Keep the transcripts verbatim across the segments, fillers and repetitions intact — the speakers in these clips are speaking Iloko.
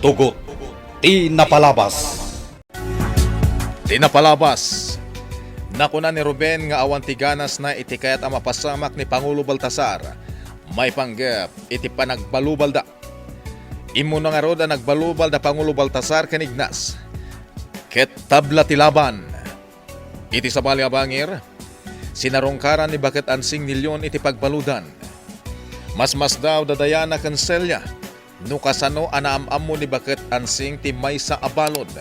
Tugot ti napalabas. Ti napalabas. Nakuna ni Ruben nga awan ti ganasna iti kayat a mapasamak ni Pangulo Baltasar maipanggep iti panagbalubalda. Immuna ngarud a nagbalubal da Pangulo Baltasar ken Ignas. Ket tabla ti laban. Iti sabali a bangir, sinarungkaran ni Baket Ansing ni Leon iti pagbaludan. Masmasdaw da Diana ken Celia no kasano a naam-ammo ni Baket Ansing ti maysa a balud.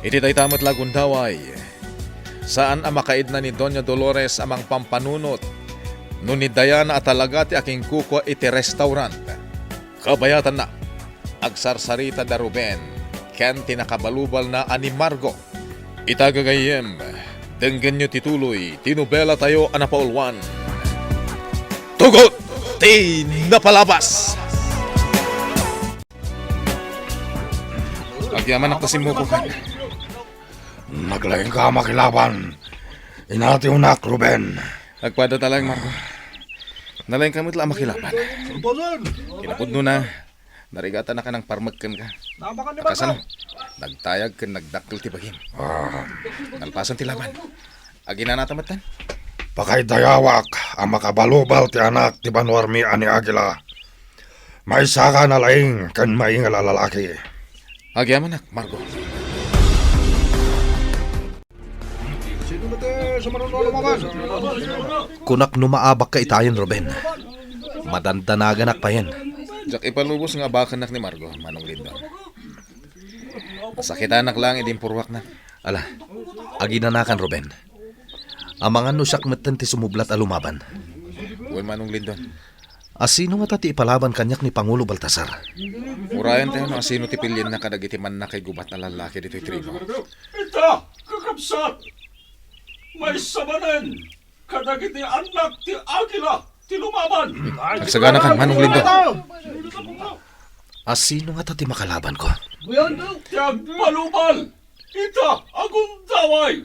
Iti dayta met la gundaway, saan a makaidna ni Doña Dolores a mangpampanunot no ni Diana a talaga ti akinkukua iti restaurant. Kabayatanna, agsarsarita da Ruben ken ti nakabalubalna a ni Margo. Ita gagayyem, denggenyo ti tuloy ti nobelatayo a napauluan, Tugot ti Napalabas. Agyamanak ta simmukokan. Naglaingka a makilaban. Inatiwnak, Ruben. Agpada ta laeng, Margo. Nalaingka met la a makilaban. Kinapudnona, narigatanaka nang parmek kenka. Kasano? Nagtayag ken nagdakkel ti bagim. Ah. Nalpasen ti laban. Aginanata metten? Pakaidayawak a makabalubal ti anak ti banuarmi a ni Agila. Maysaka a nalaing ken maingal a lalaki. Agyamanak, Margo. Sino na ti sumaruno lumaban? Kunak no maabakka itayen, Ruben. Madandanaganak payen. Diak ipalubos nga abakennak ni Margo, Manong Lindon. Nasakitanak laeng idi impurruaknak. Ala, aginanakan, Ruben. Amangan no siak metten ti sumublat a lumaban. Wen, Manong Lindon. A sino ngata ti ipalaban kaniak ni Pangulo Baltasar? Urayen tayo no a sino ti pilienna kadagiti mannakaigubat a lallaki ditoy tribu. Ita, kakabsat! Maysa manen kadagiti annak ti Agila ti lumaban. Agsaganakan, Manong Lindon. A sino ngata ti makalabanko? Ti agbalubal ita a gundaway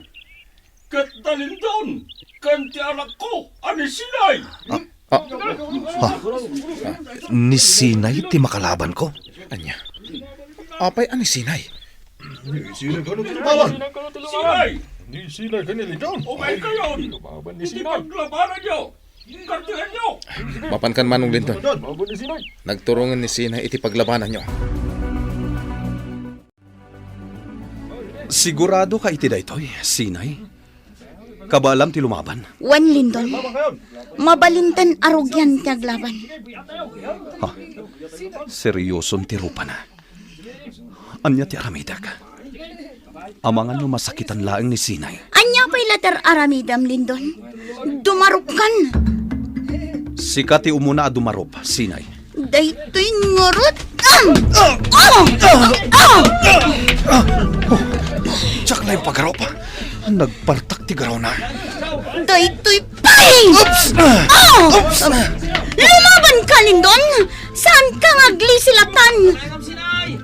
ket da Lindon ken ti anakko a ni Sinay. Ah, ah, ah, ni Sinay ti makalabanko? Ania? Apay a ni Sinay? Ni Sinay kano ti lumaban? Sinay! Ni Sinay ken ni Lindon. Umay kayon! Lumaban ni Sinay. Iti paglabananyo ket ti anyo. Mapankan, Manong Lindon. Lumaban ni Sinay. Nagturongen ni Sinay iti paglabananyo. Siguradoka iti daytoy, Sinay? Kabaelam ti lumaban? Wen, Lindon. Mabalinten a rugian ti aglaban. Ha? Serioson ti rupana. Ania ti aramidek? Amangan no masakitan laeng ni Sinay. Ania pay latta ti aramidem, Lindon? Dumarupkan. Sika ti umuna a dumarup, Sinay. Daytoy ngarud. Ah! Ah! Ah! Oh, diak la impagarup. Nagpartak ti garawna. Daytoy pay! Oops! Ah! Oops! Lumabanka, Lindon! Saanka nga aglisilatan?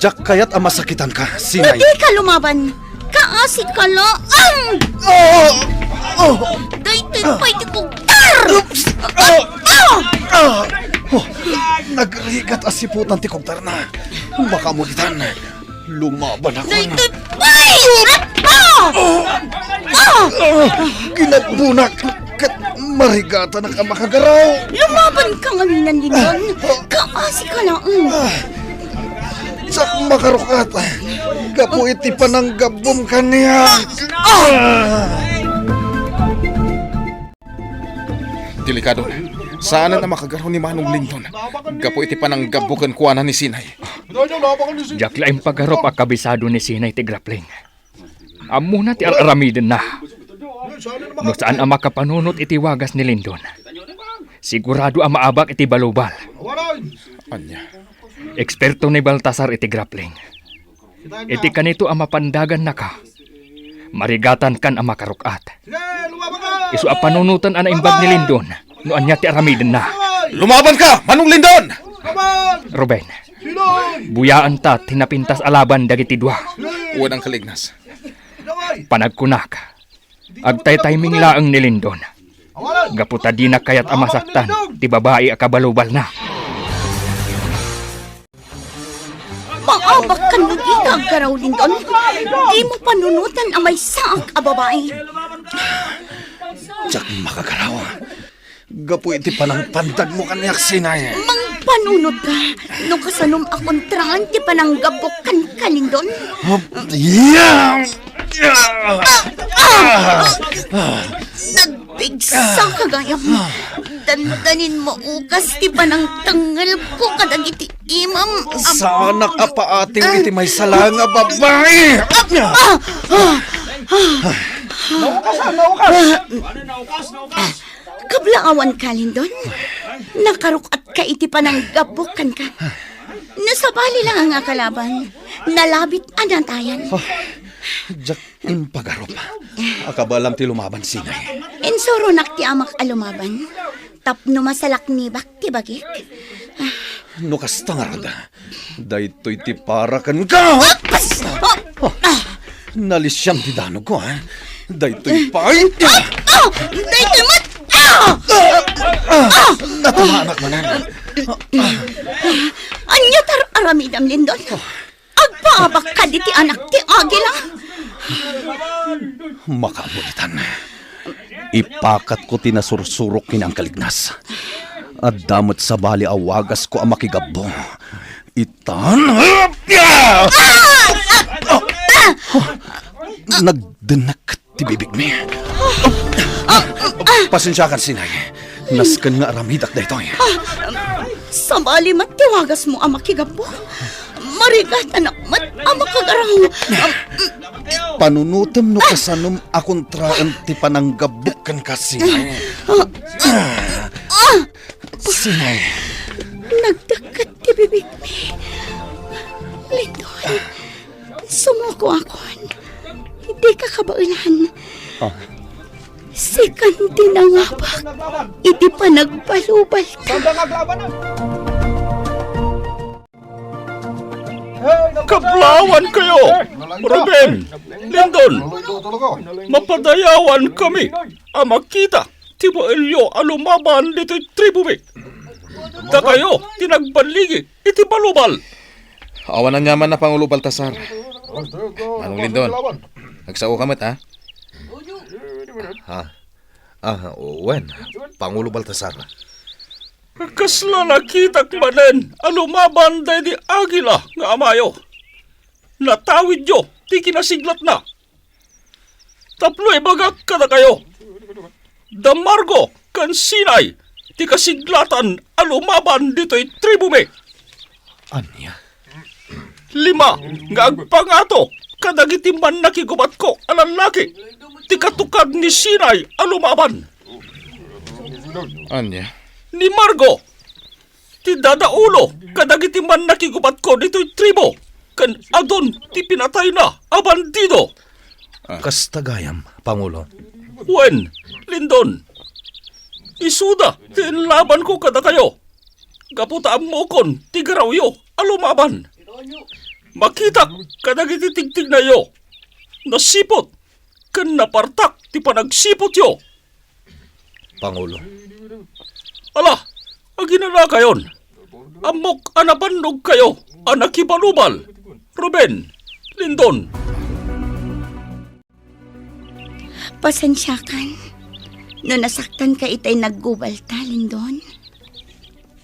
Diak kayat a masakitanka, Sinay. Dika lumaban. Kaasika laeng. Ah! Ah! Daytoy pay ti kugter! Oops! Ah! Ah! Ah! Oh, nagrigat a siputan ti kugterna. Makamuditan. Lumaban ako. Daytoy pay! Ah! Ah! Ah! Ginabbunak ket marigatanak a makagaraw. Lumabanka ngamin, Lindon. Kaasika laeng. Ah! Diak makaruk-at gapu iti pananggabbom kaniak. Ah! Delikado. Saanen a makagaraw ni Manong Lindon gapu iti pananggabbo kenkuana ni Sinay. Diak la impagarup a kabisado ni Sinay ti grappling. Ammona ti ar-aramidenna. No saan a makapanunot iti wagas ni Lindon, sigurado a maabak iti balubal. Ania? Eksperto ni Baltasar iti grappling. Iti kanito a mapandagannaka, marigatankan a makaruk-at. Isu a panunoten a naimbag ni Lindon no ania ti aramidenna. Lumabanka, Manong Lindon! Ruben, buyaenta ti napintas a laban dagiti dua. Wen, Angkel Ignas. Panagkunak, agtaytayming laeng ni Lindon. Gapu ta dina kayat a masaktan ti babai a kabalubalna. Agpaabak kan no dika aggaraw, Lindon. Dimo panunoten a maysaak a babai. Diak makagaraw. Gapu iti panangpandagmo kaniak, Sinay. Mangpanunotka no kasanom a kontraan ti pananggabbok kenka, Lindon. Hop, yeah! Yeah! Ah! Ah! Nagpigsa ka gayam. Dandanin maukas ti panangtengngelko kadagiti imam. Saanak a paatiw iti maysa laeng a babai. Ah! Ah! Ah! Naukas, ah, naukas. Naukas, naukas. Kablaawanka, Lindon. Nakaruk-atka iti pananggabbok kenka. No sabali la nga kalaban, nalabit a natayan. Oh, diak impagarup a kabaelam ti lumaban, Sinay. Insuronak ti amak a lumaban tapno masalaknibak ti bagik. No kasta ngarud, daytoy ti para kenka. Apas! Oh, ah! Nalisiam ti danogko, ha? Daytoy pay. Ah! Ah! Daytoy met! Ah! Ah! Natamaanak manen. Ania ti ar-aramidem, Lindon? Agpaabak kadi ti anak ti agila? Makabulitan. Ipakatko ti nasursurok ken Angkel Ignas. Adda met sabali a wagasko a makigabbo. Itan. Nagdennek ti bibigmi. Pasensiakan, Sinay. Nasken nga aramidak daytoy. Sabali met ti wagasmo a makigabbo. Marigatanak met a makagaraw. Panunotem no kasanom a kontraen ti pananggabbok kenka, Sinay. Sinay. Nagdakket ti bibigmi. Lindon, sumukoakon. Dika kabaelan. Ah. Sikan ti nangabak iti panagbalubalta. Kablaawankayo, Ruben, Lindon, mapadayawankami a makita ti baelyo a lumaban ditoy tribubi. Dakayo ti nagballigi iti balubal. Awan aniaman a, Pangulo Baltasar. Manong Lindon, agsaoka met, ha? Ha? Ah, wen, Pangulo Baltasar. Kasla nakitak manen a lumaban daydi agila nga amayo. Natawidyo ti kinasiglatna. Tapno ibagak kadakayo, da Margo ken Sinay ti kasiglatan a lumaban ditoy tribumi. Ania? Lima nga agpangato kadagiti mannakigubatko a lallaki ti katukad ni Sinay a lumaban. Ania? Ni Margo ti dadaulo kadagiti mannakigubatko ditoy tribu, ken adun ti pinatayna a bandido. Ah. Kasta gayam, Pangulo. Wen, Lindon, isuda ti inlabanko kadakayo, gapu ta ammokon ti garawyo a lumaban. Makitak kadagiti tigtignayyo. Nasiput ken napartak ti panagsiputyo. Pangulo. Ala, aginanakayon. Ammok a napannogkayo a nakibalubal. Ruben, Lindon. Pasensiakan no nasaktanka itay naggubalta, Lindon.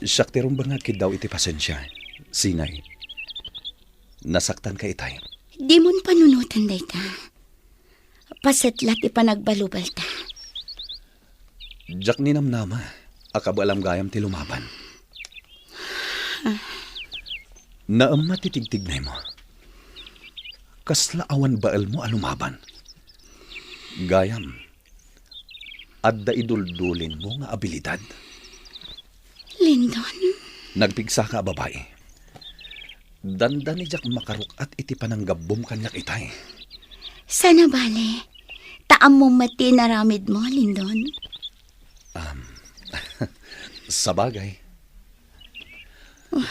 Siak ti rumbeng nga agkiddaw iti pasensia, Sinay. Nasaktanka itay. Dimon panunoten dayta. Paset la ti panagbalubalta. Diak ninamnama a kabaelam gayam ti lumaban. Naemma ti tigtignaymo. Kasla awan baelmo a lumaban. Gayam, adda iduldulinmo nga abilidad. Lindon? Nagpigsaka a babai. Dandani diak makaruk-at iti pananggabbom kaniak itay. Sana bale, ta ammom met ti inaramidmo, Lindon. Um, sabagay. Oh,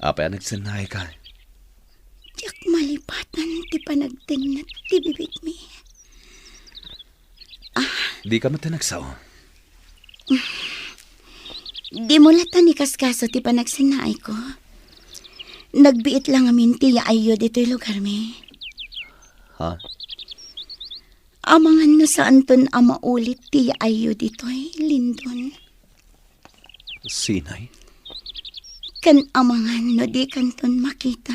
apay a nagsennayka? Diak malipatan ti panagtennet ti bibigmi. Ah. Dika met nagsao. Dimo latta inkaskaso ti panagsennaayko. Nagbiit la ngamin ti yaayyo ditoy lugarmi. Ha? Amangan no saanton a maulit ti yaayyo ditoy, Lindon. Sinay? Ken amangan no dikanton makita.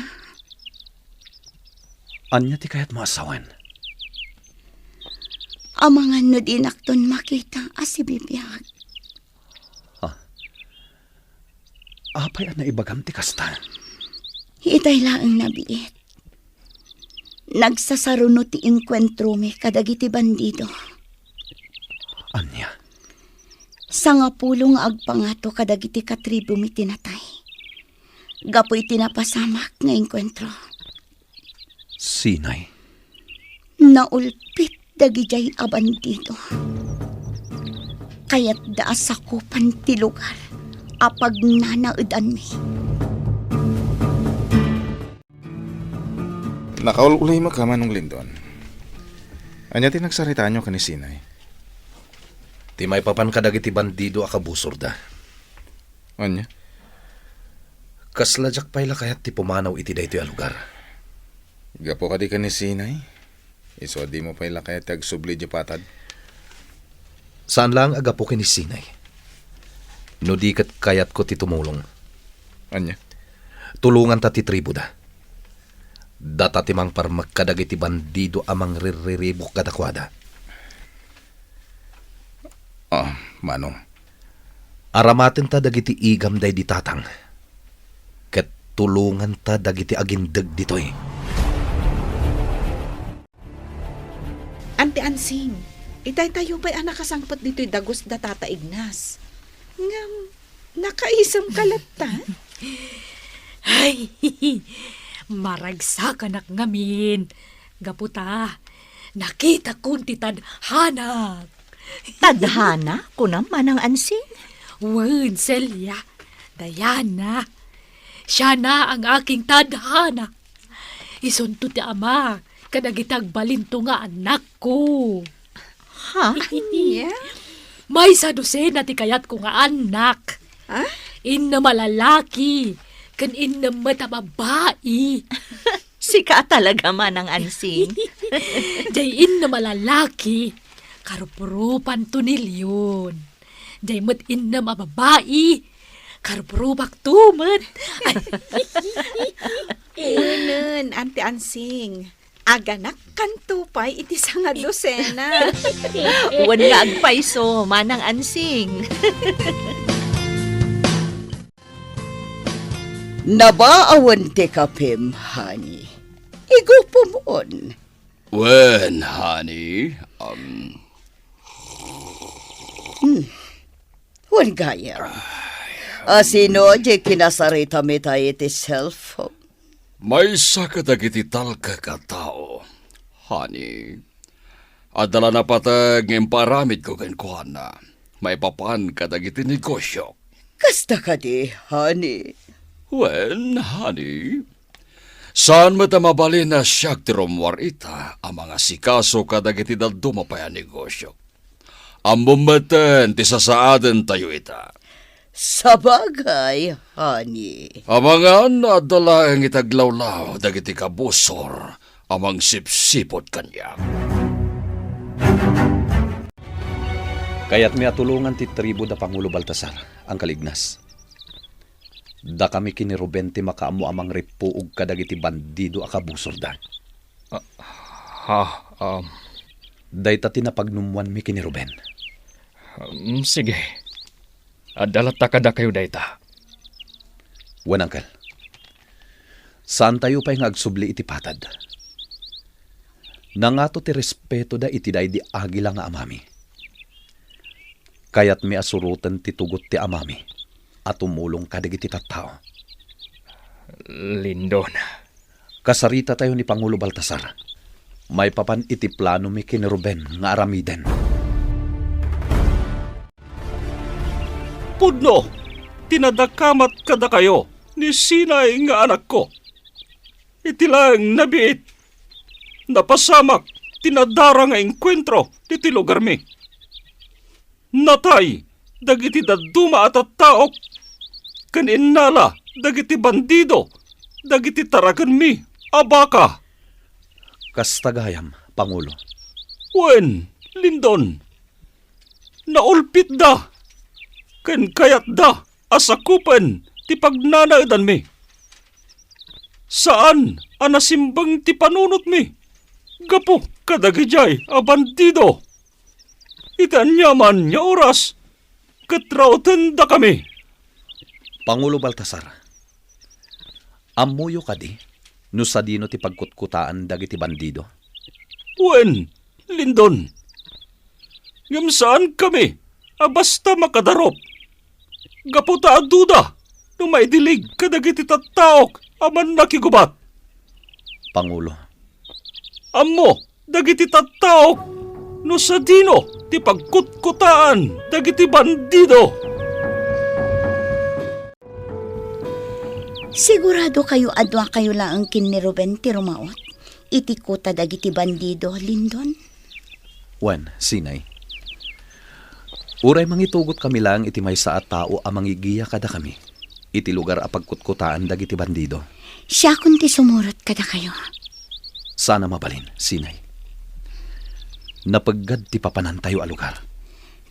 Ania ti kayatmo a sawen? Amangan no dinakton makita a sibibiag. Ah. Apay a naibagam ti kasta? Itay laeng nabiit. Nagsasaruno ti inkuentromi kadagiti bandido. Ania? Sangapulo nga agpangato kadagiti katribumi ti natay. Gapu iti napasamak nga inkuentro. Sinay? Naulpit dagidiay a bandido. Kayatda a sakupan ti lugar a pagnanaedanmi. Nakaul-ulimek, Manong Lindon. Ania ti nagsaritaanyo ken ni Sinay? Ti maipapan kadagiti bandido a kabusorda. Ania? Kasla diak pay la kayat ti pumanaw iti daytoy a lugar. Gapu kadi ken ni Sinay? Isu a dimo pay la kayat ti agsubli idiay patad? Saan laeng a gapu ken ni Sinay. No di ket kayatko ti tumulong. Ania? Tulonganta ti tribuda. Data ti mangparmek kadagiti bandido a mangrirriribuk kadakuada. Ah, Manong. Aramatenta dagiti igam daydi tatang, ket tulonganta dagiti agindeg ditoy. Anti Ansing, itay tayo pay a nakasangpet ditoy dagus da Tata Ignas. Ngem, nakaisem ka latta? Ay, maragsakanak ngamin. Gapu ta, nakitakon ti tadhanak. Tadhana, kunam, Manang Ansing? Wen, Celia, Diana. Siana ang aking tadhana. Isunto ti ama kadagiti agbalinto nga annakko. Ha? Ania? Maysa dosena ti kayatko nga annak. Ha? Innem a lalaki, ken innem met a babai. Sika talaga, Manang Ansing. Jay innem a lalaki, karupurupanto ni Leon. Jay met innem a babai, karupurupak to met. Wen, Anti Ansing. Aganakkanto pay iti sangadosena. Wen nga agpayso, Manang Ansing. Nabaawen ti kapem, honey. Igupumon. Wen, honey. Um. Hmm. Wen gayam. Asino di kinasarita mi tayo iti cellphone? Maysa kadagiti talkak a tao, honey. Adda la napateg nga impaaramidko kenkuana. Maipapan kadagiti negosyok. Kasta kadi, honey? Wen, honey. Saan met a mabalin a siak ti rummuar ita a mangasikaso kadagiti dadduma pay a negosyok. Ammom metten ti sasaadentayo ita. Sabagay, honey. Amangan, adda laeng iti aglawlaw dagiti kabusor a mangsipsipud kaniak. Kayatmi a tulongan ti tribu da Pangulo Baltasar, Uncle Ignas. Dakami ken ni Ruben ti makaammo a mangrippuog kadagiti bandido a kabusorda. Ah, ha, um. Dayta ti napagnummuanmi ken ni Ruben. Um, sige. Adda latta kadakayo dayta. Wen, Uncle. Saantayo pay nga agsubli iti patad. Nangato ti respetoda iti daydi agila nga amami. Kayatmi a suroten ti tugot ti amami a tumulong kadagiti tattao. Lindon. Kasaritatayo ni Pangulo Baltasar maipapan iti planomi ken ni Ruben nga aramiden. Pudno ti nadakamat kadakayo ni Sinay nga anakko. Iti laeng nabiit, napasamak ti nadara nga enkuentro ditoy lugarmi. Natay dagiti dadduma a tattaok ken innala dagiti bandido dagiti tarakenmi a baka. Kasta gayam, Pangulo. Wen, Lindon, naulpitda ken kayatda a sakupen ti pagnanaedanmi. Saan a nasimbeng ti panunotmi gapu kadagidiay a bandido. Iti aniaman nga oras, ket rautendakami. Pangulo Baltasar, ammoyo kadi no sadino ti pagkutkutaan dagiti bandido? Wen, Lindon. Ngem saankami a basta makadarup. Gapu ta aduda no maidilig kadagiti tattaok a mannakigubat. Pangulo. Ammo dagiti tattaok no sadino ti pagkutkutaan dagiti bandido. Sigurado kayo a duakayo laeng ken ni Ruben ti rumaot iti kuta dagiti bandido, Lindon? Wen, Sinay. Uray mangitugot kami laeng iti maysa a tao a mangigiya kadakami iti lugar a pagkutkutaan dagiti bandido. Siakon ti sumurot kadakayo. Sana mabalin, Sinay. Napeggad ti papanantayo a lugar.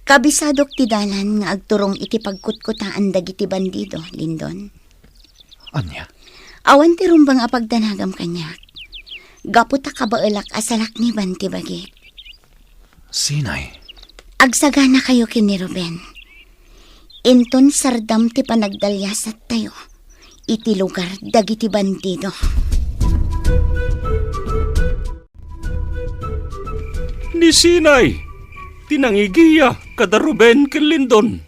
Kabisadok ti dalan nga agturong iti pagkutkutaan dagiti bandido, Lindon. Ania? Awan ti rumbeng a pagdanagam kaniak. Gapu ta kabaelak a salakniban ti bagik. Sinay. Agsaganakayo ken ni Ruben. Inton sardam ti panagdaliasattayo iti lugar dagiti bandido. Ni Sinay ti nangigiya kada Ruben ken Lindon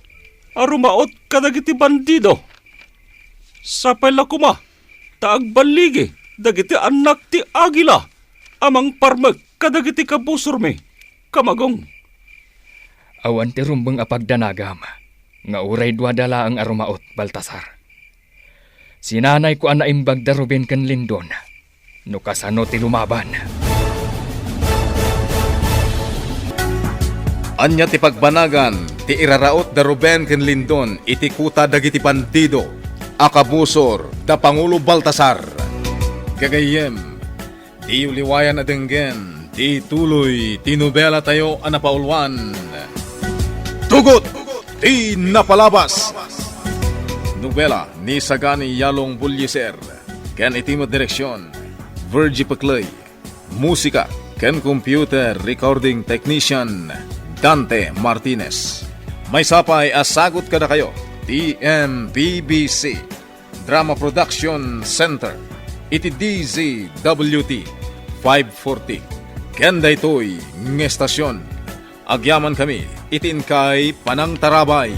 a rumaot kadagiti bandido. Sapay la koma ta agballigi dagiti annak ti agila a mangparmek kadagiti kabusormi, Kamagong. Awan ti rumbeng a pagdanagam nga uray duada laeng a rumaot, Baltasar. Sinanayko a naimbag da Ruben ken Lindon no kasano ti lumaban. Ania ti pagbanagan ti iraraut da Ruben ken Lindon iti kuta dagiti bandido a kabusor da Pangulo Baltasar? Gagayyem, diyo liwayan a denggen ti tuloy ti nobelatayo a napauluan, Tugot ti Napalabas. Nobela ni Sagani Yalong Bulliser, ken iti met direksion, Virgie Pecley. Musika ken computer recording technician, Dante Martinez. Maysa pay a sagut kadakayo ti M P B C Drama Production Center iti D Z W T five forty. Ken daytoy nga estasion, agyamankami iti inkay panangtarabay.